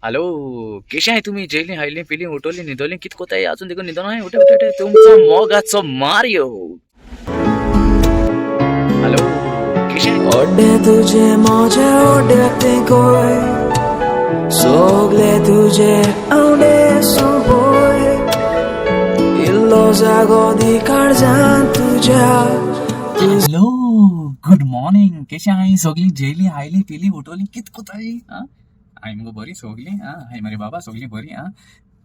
Hello केशे आहे तुम्ही? Jelly highly पिली उठवली निदोली कित कोताय अजून देखून निदोन आहे. उठे उठे उठे. तुमचा मोगाचो मारियो. हॅलो केशे आहे? ओडे तुझे मोजे ओडे ते कोय सोगले तुझे आवडे सोबोय इल्लो जागो दी काळजान तुझ्या. हॅलो गुड मॉर्निंग, केशे आहे सगळी? जेली हायली पिली उठवली कित कोताय? हा हाय मुगो बरी सगळी. हा हाय मरे बाबा सगळी बरी. हा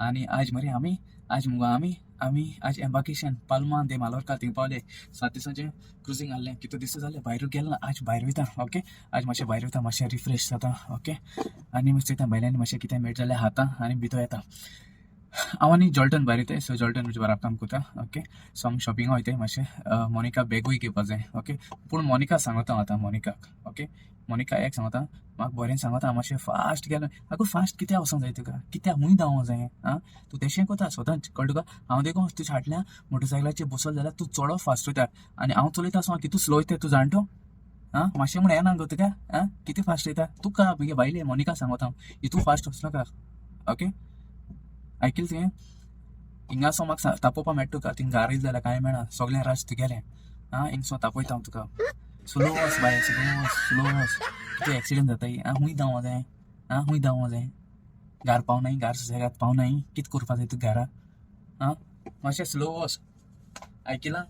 आणि आज मरे आमी आज मुगो आमी आमी आज एम्बार्केशन पाल्मा दे मालोर्का थिंग पावले. 7 दिसांचें क्रुजींग आहलें. कितू दीस जाले भायर गेल ना. आज भायर वयता. ओके, आज मातशें भायर वयता, मातशें रिफ्रेश जाता. ओके, आनी मातशें वयता भायल्यान मातशें कितें मेळटा जाल्यार खाता आनी भितर येता. हांव आनी जॉल्टन भायर वयताय. सो जॉल्टन म्हजे बाराबर काम करता. ओके, सो आमी शॉपिंगा वयताय मातशें. मोनिका बॅगूय घेवपा जाय. ओके, पूण मोनिका सांगता हांव आतां मोनिकाक. ओके, मोनिका एक सांगता म्हाका बरें सांगता. मातशें फास्ट गेलो. आगो फास्ट कित्याक वचोंक जाय तुका? कित्याक खूंय धांवोंक जाय? आं तूं तेशें करता स्वताच, कळ्ळें तुका? हांव देखून तुज्या फाटल्यान मोटरसायकलाचेर बसलो जाल्यार तूं चडो फास्ट वयता आनी हांव चलयता आसतना कितू स्लो वयता तूं जाणटो. आं मातशें म्हूण येना गो तुका? आं कितें फास्ट वयता तुका? म्हगे बायले मोनिका सांगता हांव, इतू फास्ट वचनाका. ओके, आयकलें तुवें? हिंगासो म्हाका तापोवपा मेळटा तुका. थिंग घार येयलें जाल्यार कांय मेळना, सगळें राज तुगेलें. आं हिंगसो तापयता हांव तुका. स्लो वच बाय, स्लो वच, स्लो वच. कितें एक्सिडंट जाताय. आं खूंय धांवो जाय? आं खूंय धांवो जाय? घार पावनाय, घार सुसेगाद पावनाय. कितें करपा जाय तुका घरा? आं मातशें स्लो वच, आयकिलां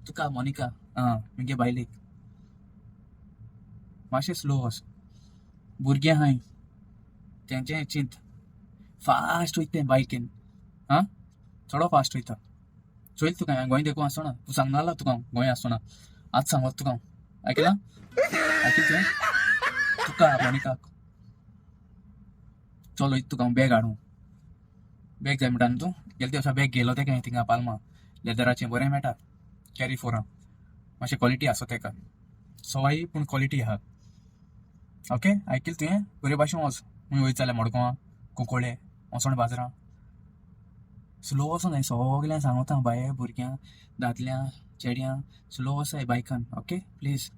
तुका मोनिका? आं म्हगे बायलेक मातशें स्लो वच. भुरगें आहाय तेंचें चिंत. फास्ट वयता तें बायकीन. आं चडो फास्ट वयता. चोयल तुका हांवें गोंय देखून आसतना तूं सांगना तुका हांव गोंय आसतना आज सांगत तुका हांव. आयकलां? आयकलें तुवें? तुका मोनिकाक चल वयता तुका हांव बॅग हाडूं. बॅग जाय म्हणटा न्हू तूं? गेले दिवसा बॅग घेयलो तेका हांवें थिंगा पाल्मा लेदराचें बरें मेळटा. कॅरी फोरा मातशें क्वॉलिटी आसा तेका, सवाय पूण क्वॉलिटी आहा. ओके, आयकलें तुवें? बरे भाशेन वच. खूंय वयता जाल्यार मडगांवां कुंकळ्ळे वचोन बाजारां स्लो वचोंक जाय. सगल्यांक सांगता बाये भुरग्यां दादल्यां चेड्यां स्लो वचाय बायकान. Okay please.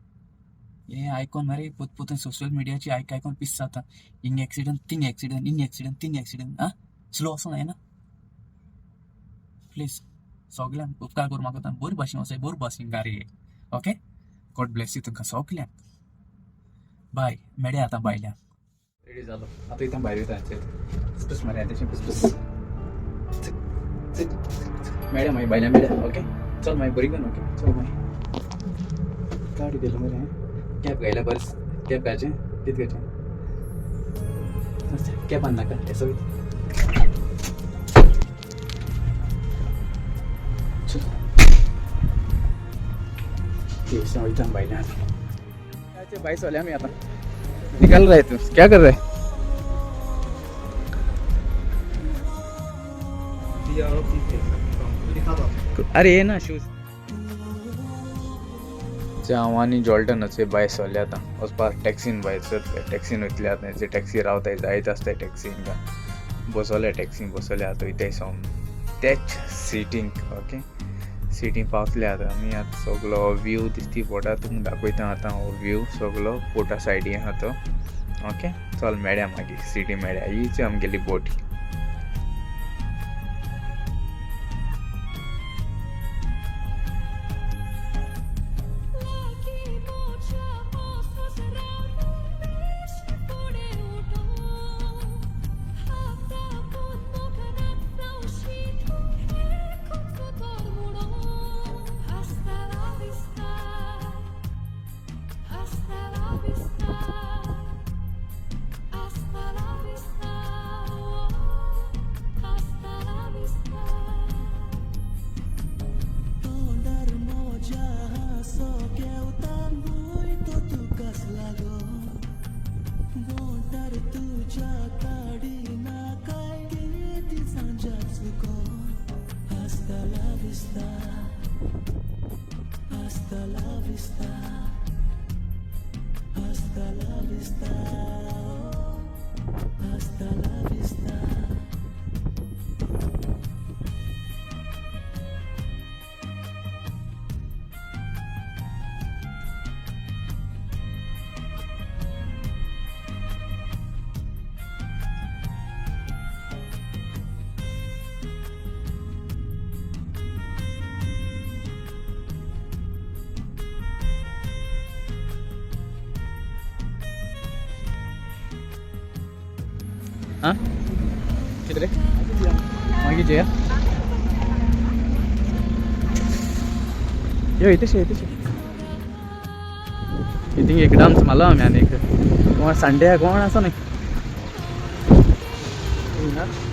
हें आयकोन मरे पोत पोतून सोशल मिडियाची आयक आयकोन पीस जाता. हिंग एक्सिडंट थिंग एक्सिडंट, हिंग एक्सिडंट थिंग एक्सिडंट. आं स्लो वचोंक जायना प्लीज. सगल्यांक उपकार करून म्हाका बरी भाशेन वचाय, बरी भाशेन गाडी. ओके, गॉड ब्लेस you तुमकां सगल्यांक. बाय, मेळया आतां भायल्यान. रेडी जालो आतां वयता भायर वयता. पुसपूस मरे तशें पुसपूस मेळया मागीर भायल्यान मेळया. ओके चल मागीर बरी करून. ओके चल मागीर. गाडी गेलो मरे. कॅब घायल्या बरें. कॅब घायचें कितें घायचें? कॅब आनी नाका येसो वयता. चल वयता भायल्यान. भाई चल आमी आतां निकल रहे. तू क्या कर रहे? अरे ये ना शूज. हांव आनी जॉल्टन अशें भायर सरले आतां वचपाक टॅक्सीन. भायर सरले टॅक्सीन वयतले आतां. टॅक्सी रावताय जायत आसताय टॅक्सी. हिंगा बसोले टॅक्सीन बसोले आतां वयताय सावन तेच सिटींक. ओके, सिटींक पावतले आतां आमी. आतां सगलो व्यू दिसती पडटा तुमकां दाखयता आतां. हो व्यू सगलो बोटा सायडी आहा तो. ओके चल मेळया मागीर सिटी मेळया. हीच आमगेली बोट. Hasta la vista, hasta la vista. हां कितें रे मागीर जेया यो इतशे इतशे इथिंग एक डान्स मारलो आमी आनी एक कोण संडे कोण आसा न्ही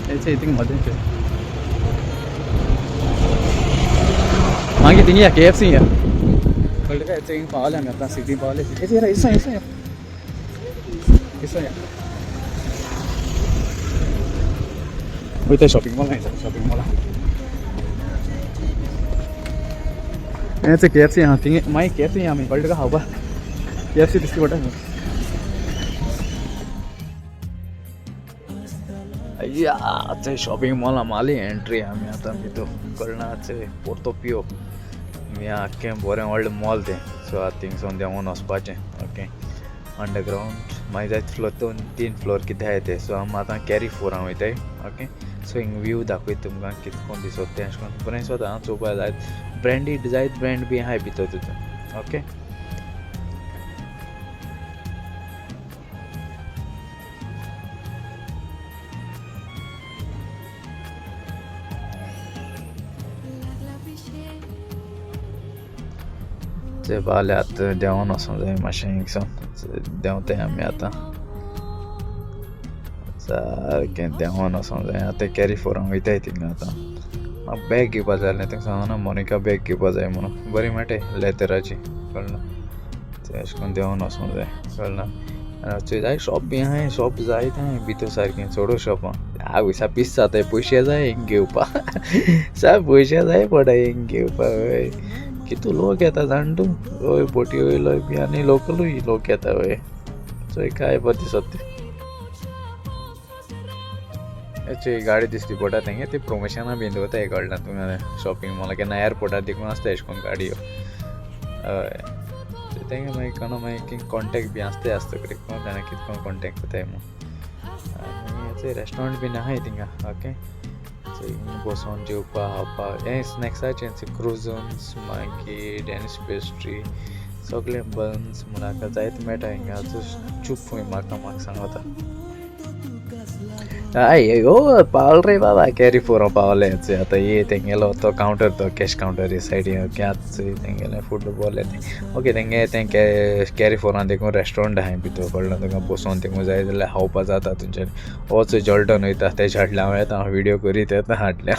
हेचे इथिंग मदेंचे मागीर थिंग या के एफ सी या कळ्ळें काय हेचे हिंग पावले आमी आतां सिटी पावले. हेचे येरा इसो इसो या इसो या वयता शॉपिंग मॉलान शॉपिंग मॉलान हेच के एफ सी आहा थिंग मागीर के एफ सी आमी कळ्ळें तुका खावपा के एफ सी दिसती पडटा. या ते शॉपिंग मॉला माली एंट्री आमी आतां भितर कळना ते पोर्तोपियो हें आख्खें बरें व्हडलें मॉल तें. सो आतां थिंगसून देंवोन वचपाचें. ओके अंडरग्रावंड मागीर जायत फ्लोर दोन तीन फ्लोर कितें आहाय ते. सो आमी आतां कॅरी फोरां वयताय. ओके सो हिंग व्यू दाखयता तुमकां कितें कोण दिसता तें अशें करून बरें दिसता आं चोवपा जायत ब्रँडीड जायत ब्रँड बी आहाय भितर तितून. ओके ते पावले आतां देंवोन वचोंक जाय मातशें हिंगसून देंवताय आमी आतां सारकें देंवोन वचोंक जाय. आतां कॅरी फोरां वयताय थिंगा आतां म्हाका बॅग घेवपा जाय आसलें तांकां सांगना मोनिका बॅग घेवपा जाय म्हणून बरी मेळटाय लेदराची कळना तें अशें करून देंवोन वचोंक जाय कळना. आनी जाय शॉप बी आहाय शॉप जायते आहाय भितर सारकें चडूच शॉप आहा. आवय सा पीस जाताय पयशे जाय हिंग घेवपा सा पयशे जाय पडटा हिंग घेवपा. हय कितू लोक येता जाण तूं हय बोटी वयलो बी आनी लोकलूय लोक येता. हय चोय काय बरें दिसता तें. हेची गाडी दिसती पडटा तेंगे ती प्रमोशनां बीन दवरताय कळना तुमकां शॉपिंग मॉला केन्ना एअरपोर्टार देखून आसता अशें करून गाडयो. हय तेंगे मागीर कोणा मागीर कॉन्टेक्ट बी आसताय आसता कोण जाणा कितें कोण कॉन्टेक्ट करताय म्हूण. आनी हेचे रेस्टोरंट बीन आहाय थिंगा. ओके बसोन जेवपा खावपा हें स्नॅक्साचें क्रुजन्स मागीर डॅनिश पेस्ट्री सगळें बन्स म्हूण जायते मेळटा हिंगा. चूप खंय म्हाका म्हाका सांगता हय हो पावल रे बाबा कॅरी फोरां पावले आतां ये तेंगेलो तो कावंटर तो कॅश कावंटर हे सायडीन. ओके आतां तेंगेलें फूड बोलें तें. ओके तेंगे तें कॅरी फोरां देखून रेस्टोरंट आहाय भितर कळना तुका बसोन थिंगा जाय जाल्यार खावपा जाता तुमच्यानी. हो चोय जॉल्टन वयता तेज्या हाडल्या हांव येता व्हिडियो करीत येता हाडल्या.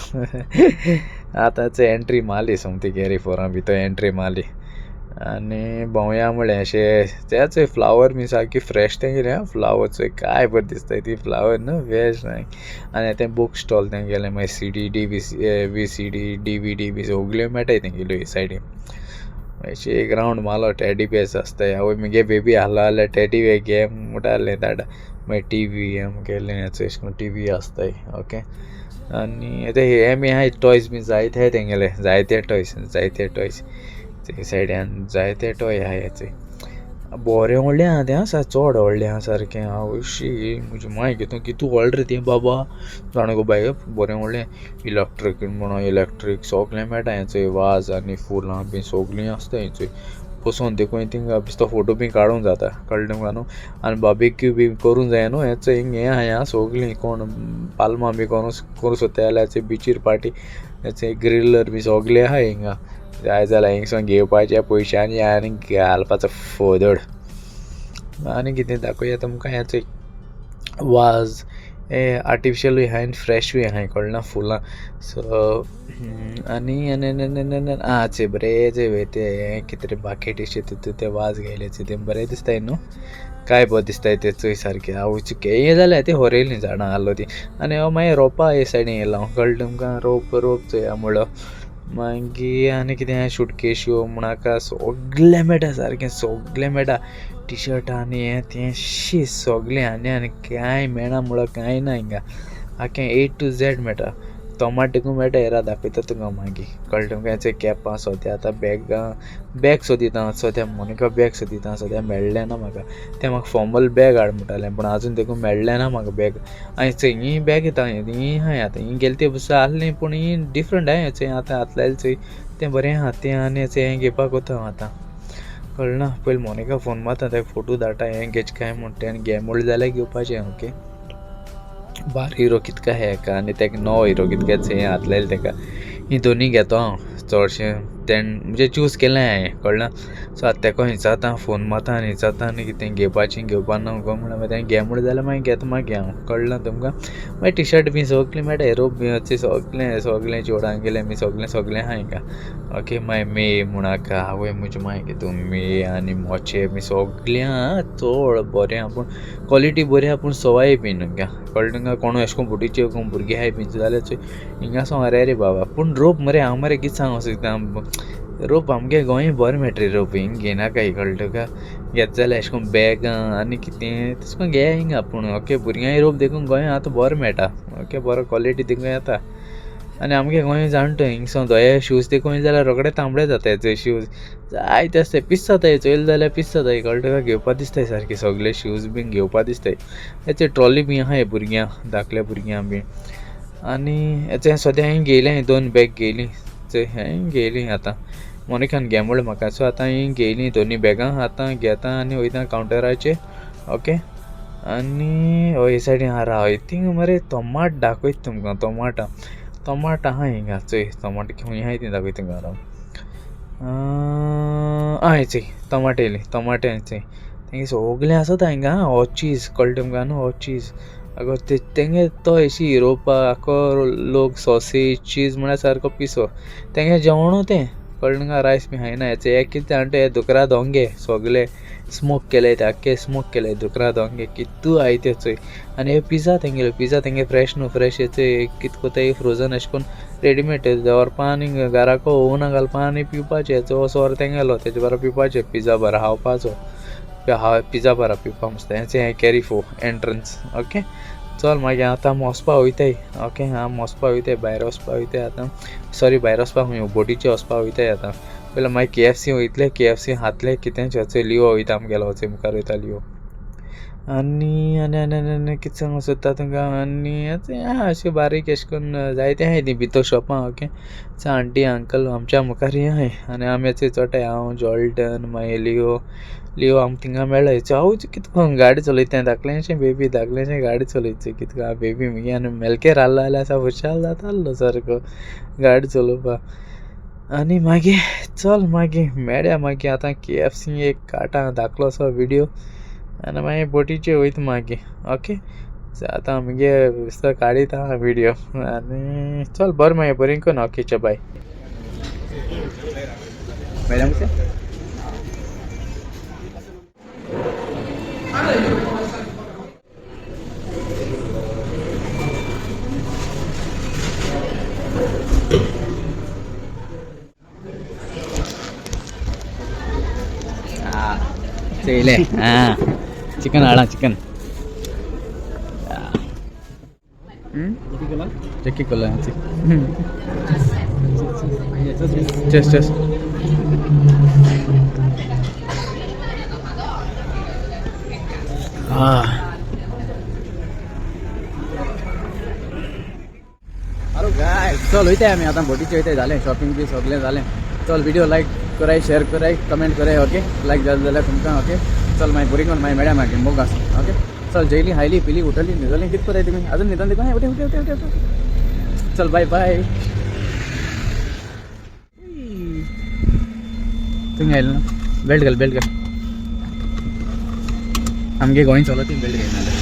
आतां एंट्री मारली सोमती कॅरी फोरां भितर एंट्री मारली आनी भोंवया म्हळें अशें तेच फ्लावर बी सारकी फ्रेश तेंगेलें आं फ्लावर चोय काय बरें दिसता ती फ्लावर न्हू फ्रेश आनी तें बूक स्टॉल तेंगेलें मागीर C D D V V C D D V D बी सगल्यो मेळटाय तेंगेल्यो हे सायडीन. अशें एक रावंड मारलो टॅडी बेर्स आसताय. आवय मुगे बेबी आहलो जाल्यार टॅडी बेर घे म्हणटा आसलें धाडा. मागीर टी वी आमगेलें अशें करून टी वी आसताय. ओके आनी ते हे बी आहाय टॉयज बी जायते आहाय तेंगेले जायते टॉयज जायते टॉयज ते सायडीन जायते टॉय आहाय हेचे बरें व्हडलें आहा तें आसा चड व्हडलें आहा सारकें. आवयशी म्हजी माय कितू कितू व्हडलें रे तें बाबा जाणा गो बाये बरें व्हडलें इलेक्ट्रीक म्हणून इलेक्ट्रीक सगळें मेळटा हें वाज आनी फुलां बी सगळीं आसता हें बसोन देखून थिंगा बेश्टो फोटो बी काडूंक जाता कळ्ळें तुमकां न्हू. आनी बार्बेक्यू बी करूंक जाय न्हू हें चोय हिंग हें आहा सगळीं कोण पालमां बी करूंक करूंक सोदता जाल्यार बिचीर पार्टी हेचे ग्रिलर बी सगळें आहा हिंगा. जाय जाल्यार हिंगसून घेवपाचें पयशांनी आनी घालपाचो फोदड. आनी कितें दाखोवया तुमकां हें चोय वाज हे आर्टिफिशलूय आहाय आनी फ्रेशूय आहाय कळना फुलां. सो आनी आनी आं चोय बरें चोय तें हें कितें रे बाकेट तितून ते वाज घायले तें बरें दिसताय न्हू काय बरें दिसताय तें चोय सारकें. आवय हें जाल्यार ती होरेली झाडां आहलो ती. आनी हांव मागीर रोपा हे सायडीन येयलो हांव कळ्ळें तुमकां रोप रोप चोया म्हणलो. मागीर आनी कितें शुटकेश्यो म्हणाका सगळें मेळटा सारकें सगळें मेळटा टी शर्ट आनी हें तें शी सगळें आनी आनी कांय मेळना म्हणल्यार कांय ना हिंगा आख्खें ए टू झॅड मेळटा. टोमाट देखून मेळटा येरा दाखयता तुका मागीर कळ्ळें तुमकां. हेचे कॅपां सोद्या आतां बॅगां बॅग सोदिता सद्या मोनिका बॅग सोदिता सद्या मेळ्ळें ना म्हाका. तें म्हाका फॉर्मल बॅग हाड म्हणटालें पूण आजून देखून मेळ्ळें ना म्हाका बॅग. आनी चोय ही बॅग येता ही आहाय आतां ही गेले ते बसा आहली पूण ही डिफरंट आहाय चोय आतां हात चोय तें बरें आहा तें आनी चोय हें घेवपाक वता हांव आतां कळना. पयलीं मोनिका फोन मारता ताका फोटो धाडटा हें घेच काय म्हूण तें घे म्हणलें जाल्यार घेवपाचें. ओके 12 युरो कितका आहा हेका आनी तेका 9 युरो कितकेच हें हातलेलें तेका. ही दोनी घेतो हांव चडशें तेण म्हणजे चूज केलें हांवें कळ्ळें. सो आतां तेका विचारता फोन मारता आनी विचारता आनी कितें घेवपाचें घेवपा ना गो म्हणून मागीर तें घे म्हणलें जाल्यार मागीर घेता मागीर हांव कळ्ळें तुमकां. मागीर टी शर्ट बी सगळें मेळटा रोप बी अशें सगळें सगळें चेडवांगेलें बी सगळें सगळें आहा हिंगा. ओके मागीर मे म्हणाका आवय म्हजी मागीर तूं मे आनी मोचे बी सगळें आहा चड बरें आहा पूण क्वॉलिटी बरी आहा पूण सवाय बीन हिंगा कळ्ळें तुमकां. कोणू अशें कोन्न बोटीचे कोण भुरगीं आहाय बी जाल्यार चोय हिंगा सावन अरे रे बाबा. पूण रोप मरे हांव मरे कितें सांगूं सोदता रोप आमगे गोंय बरें मेळटा रे रोप हिंग घेयनाकाय कळ्ळें तुका. घेत जाल्यार अशें कोन्न बॅगां आनी कितें तशें कोन्न घे हिंगा पूण ओके भुरग्यांक रोप देखून गोंया आतां बरें मेळटा. ओके बरो क्वॉलिटी देखून येता आनी आमगे गोंय जाण तूं हिंगसोन धोये शूज देखून जाल्यार रोखडे तांबडे जाताय चोय शूज जायते आसताय पीस जाताय चोयले जाल्यार पीस जाताय कळ्ळें तुका. घेवपा दिसताय सारके सगळे शूज बीन घेवपा दिसताय. हेचे ट्रॉली बी आहाय भुरग्यां धाकल्या भुरग्यां बी. आनी हेचे सद्या हांवें घेयलें 2 बॅग घेयली चोय हांवें घेयली आतां मोनिकान घे म्हणलें म्हाका. सो आतां हांवें घेयली दोनी बॅगां आतां घेता आनी वयता कावंटराचेर. ओके आनी हय हे सायडीन आहा राव थिंग मरे टोमाट दाखयता तुमकां टोमाटां टोमाट आहा हिंगा चोय टोमाट खंय आहाय ती दाखयता तुमकां राव. आं चोय टोमाट येयली टोमाटे चोय तेंगे सगळें आसता हिंगा. हो चीज कळ्ळें तुमकां न्हू हो चीज आगो तेंगे तो एशी युरोपा आखो लोक सॉसेज चीज म्हळ्यार सारको पिसो तेंगे जेवणू तें कळ्ळें तुमकां. रायस बी खायना हेचे हे कितें जाणा हे दुकरा दोंगे सगळे स्मोक केले ते आख्खे स्मोक केले दुकरा दोंगे कितू आय ते चोय. आनी हे पिझ्झा तेंगेले पिझ्झा तेंगे फ्रेश न्हू फ्रेश हेचे कित कोताय फ्रोजन अशें कोन्न रेडीमेड दवरपा आनी घराको ओवना घालपा आनी पिवपाचें. चो सोर तेंगेलो तेजे बरो पिवपाचें पिझ्झा बरो खावपाचो पिझ्झा बरो पिवपा मस्त. हें कॅरी फो एंट्रन्स. ओके चल मागीर आतां आमी वचपा वयताय. ओके आमी वचपा वयताय भायर वचपा वयताय आतां सॉरी भायर वचपा खंय बोटीचे वचपा वयताय आतां. पयलीं मागीर KFC वयतले KFC खातले कितें चोय लिओ वयता आमगेलो चोय मुखार वयता लिओ. आनी आनी आनी आनी आनी कितें सांगूंक सोदता तुमकां. आनी आहा अशें बारीक अशें कोन्न जायते आहाय ती भितर शॉपां. ओके आंटी अंकल आमच्या मुखार आहाय आनी आमी चोटाय हांव जॉल्टन मागीर लिओ लिओ आमकां थिंगा मेळ्ळो. हांव कितको गाडी चलयता धाकलेंशें बेबी धाकलेंशें गाडी चलयता कितको बेबी मुगे आनी मेलकेर आहलो जाल्यार आसा हुशार जातालो सारको गाडी चलोवपा. आनी मागीर चल मागीर मेळया मागीर आतां KFC एक काडटा धाकलोसो विडियो आनी मागीर बोटीचेर वयता मागीर. ओके आतां मुगे दिसता काडीत आहा विडियो आनी चल बरें मागीर बरें कोन्न. ओके चल बाय. मेळ्या चोयलें आं चिकन हाडा चिकन चक्की कोला चेस चेस. अरे गाय चल वयताय आमी आतां बोटीचे वयताय जालें शॉपिंग बी सगळें जालें. चल व्हिडिओ लायक कराय शेअर कराय कमेंट कराय. ओके लायक जालें जाल्यार तुमकां. ओके चल मागीर बरी कोन्न मागीर मेळया मागीर मोग आसा. ओके चल जेयली खायली पिली उठली न्हिदली कितें कोताय तुमी अजून न्हिदोन देखून उठे उठे उठे उठे उठे. चल बाय बाय. थिंगा आयलो ना बेल्ट घाल बेल्ट घाल. आमगे गोंय चलो ती बेल्ट घालना.